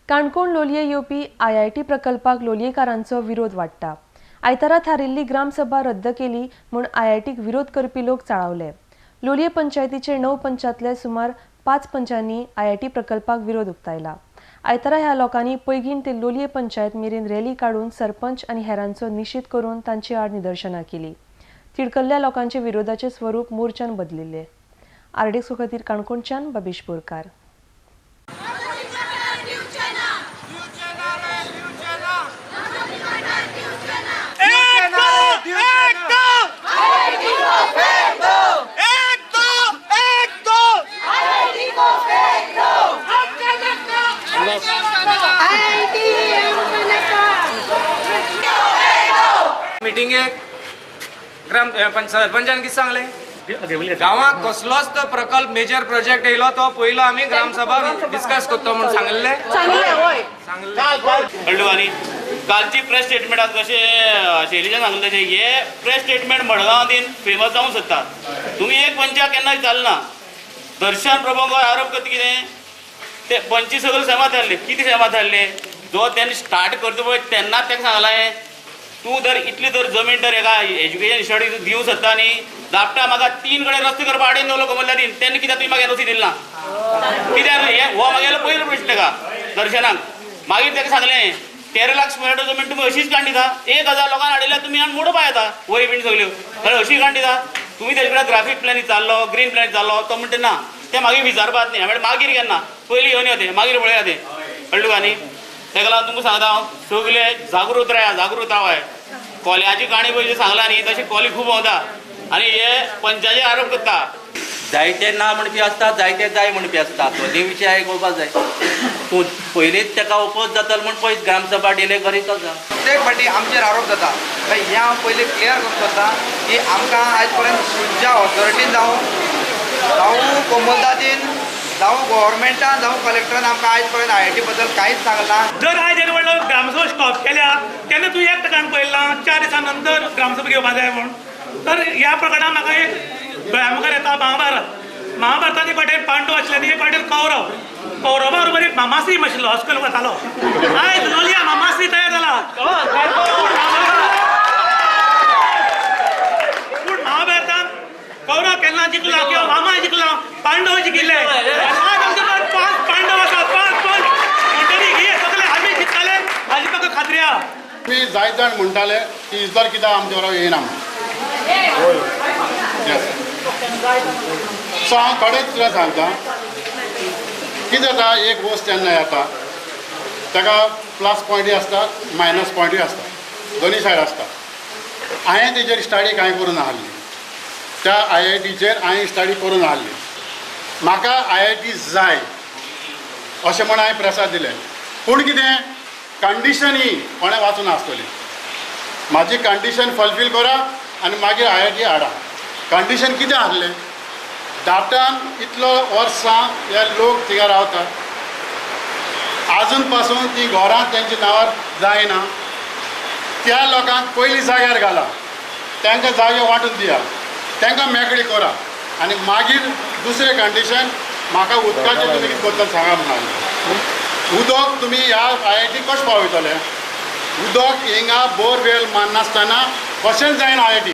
काणकोण लोलये येवपी आयआयटी प्रकल्पाक लोलयेकारांचो विरोध वाडटा. आयतारा थारिल्ली ग्रामसभा रद्द केली म्हूण आयआयटीक विरोध करपी लोक चाळवले. लोलये पंचायतीचे 9 पंचांतले सुमार 5 पंचांनी आयआयटी प्रकल्पाक विरोध उक्तायला. आयतारा ह्या लोकांनी पैगीण ते लोलये पंचायत मेरेन रॅली काडून सरपंच आनी हेरांचो निशेध करून तांचे आड निदर्शनां केली. तिडकल्ल्या लोकांचे विरोधाचे स्वरूप मोर्चान बदलिल्ले. आरडीएक्स खातीर काणकोणच्यान बबीश बोरकार. मिटिंगेक ग्राम सरपंचान कितें सांगलें, गांवांत कसलोच तो प्रकल्प मेजर प्रोजेक्ट येयलो तो पयलो आमी ग्रामसभा डिस्कस करता म्हूण सांगिल्लें. कळ्ळें न्ही? कालची प्रेस स्टेटमेंटात कशें शैलीच्यान सांगलें तशें हे प्रेस स्टेटमेंट मडगांव फेमस जावंक सोदता. तुमी एक पंचाक केन्ना विचारना. दर्शन प्रभू आरोप करता कितें ते पंची सगळे सहमत थारले. कितें सहमत थारले? जो तेन्ना स्टार्ट करता पळय तेन्नाच ताका सांगलां तूं जर इतली जर जमीन तर एका एज्युकेशन इन्स्टिट्यूट दिवंक सोदता न्ही, दापटा म्हाका 3 कडेन रस्ते करपाक हाडून दवरलो कमलदादीन, तेन्ना कित्याक तुवें म्हाका एनओसी दिली ना? कित्याक हें हो म्हागेलो पयलो प्रश्न ताका दर्शनाक. मागीर ताका सांगलें 13 लाख स्क्वेअर जमीन तुमी अशीच काडून दिता, 1000 लोकांक हाडिल्ल्या तुमी आनी मोडपा येता वयर बीन सगल्यो जाल्यार अशी काडून दिता. तुमी तेजे कडेन ग्राफीक प्लॅन विचारलो, ग्रीन प्लॅन विचारलो, तो म्हणटा ना तें मागीर विचारपाक न्ही. हांवें मागीर केन्ना पयलीं येवन यो तें मागीर पळया तें. कळ्ळें तुका न्ही? ताका लागून तुमकां सांगता हांव सगळे जागृत राया, जागृत रावाय. कोल्याची काणी पळय सांगला न्ही तशी कोली खूब भोंवता आनी हे पंचाचे आरोप करता. जायते ना म्हणपी आसता, जायते जाय म्हणपी आसता. दोनी विशय आयकुपा जाय. तूं पयलींच ताका ओपोज जातलो म्हूण पयस ग्रामसभा डिले करीत आसा. प्रत्येक फावटी आमचेर आरोप जाता. हें हांव पयलीं क्लियर करूंक सोदता की आमकां आयज पर्यंत खंयच्या ऑथॉरिटीन जावं, जावं कोमलदादीन, जावं गव्हर्मेंटान, जावं कलेक्टरान आमकां आयज पर्यंत आयआयटी बद्दल कांयच सांगलां. जर आयज येदो व्हडलो ग्रामसभा स्टॉप केल्या तेन्ना तूं एक टकान पळयलां 4 दिसां नंतर ग्रामसभा घेवपा जाय म्हूण. तर ह्या प्रकरणान म्हाका एक दोळ्या मुखार येता महाभारत. महाभारतान एक वाटेन पांडव आशिल्ले आनी एक वाटेन कौरव. कौरवा बरोबर एक मामाश्री आशिल्लो, अस्कल वतालो. आयज लोलया मामाश्री तयार जाला. पूण महाभारतान कौरव केन्ना जिखला किंवा मामा जिखला, पांडव जिखिल्ले. आज आमचे 5 पांडव आसात, 5 पंच म्हणटरी हे सगळे आमी जिखताले हाजी म्हाका खात्री आहा. तुमी जायत जाण म्हणटाले की इजर कित्याक आमचे बरोबर येयना म्हूण. सो हांव थोडेच तुका सांगता कितें जाता. एक वस्त जेन्ना येता ताका प्लस पॉयंटूय आसता, मायनस पॉयंटूय आसता, दोनूय सायड आसता. हांवें तेजेर स्टडी कांय करूं नासली, त्या आयआयटीचेर हांवें स्टडी करूं नासली. म्हाका आयआयटी जाय अशें म्हण हांवें प्रेसाद दिलें. पूण कितें कंडिशन ही कोणें वाचून आसतली. म्हाजी कंडिशन फुलफील करा आनी मागीर आयआयटी हाडा. कंडिशन कितें आसलें, दापटान इतलो वर्सां हे लोक थिंगा रावतात, आजून पासून ती घरां तेंच्या नांवार जायना. त्या लोकांक पयलीं जाग्यार घाला, तांकां जागे वांटून दिया, तांकां मेकळी करा आनी मागीर दुसरें कंडिशन म्हाका उदकाचें तुमी कितें करतले सांगा म्हणाले. उदक तुमी ह्या आयआयटी कशें पावयतले? उदक हिंगा बोरवेल मारनासतना कशेंच जायना आयआयटी.